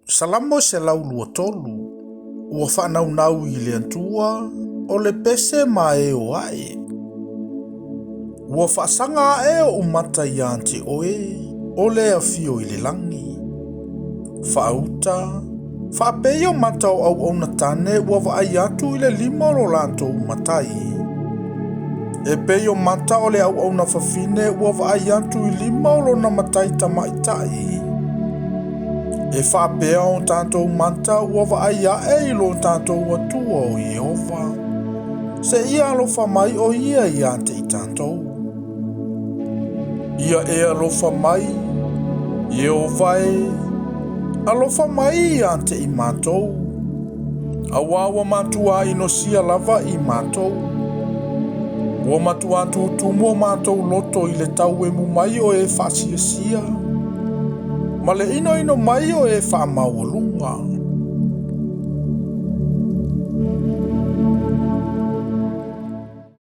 Salamo 123, ua faanaunau i le Atua, o le pese ma e o ae. Ua faasaga ae oʻu mata iā te oe, o le afio i le lagi. Faauta, faapei o mata o auauna tane ua vaai atu i le lima o lo latou matai. E pei o mata o le auauna fafine ua vaai atu i lima o lona matai tamaitai. E faapea o tatou mata ua vaai ae i lo tatou Atua o Ieova, seia alofa mai o ia ia te i tatou. Ia e alofa mai, Ieova e, alofa mai ia te i matou, auā ua matuā inosia lava i matou. Ua matuā tutumu o matou loto i le tauemu mai o e faasiasia, ma le inoino mai o e faamaualuga.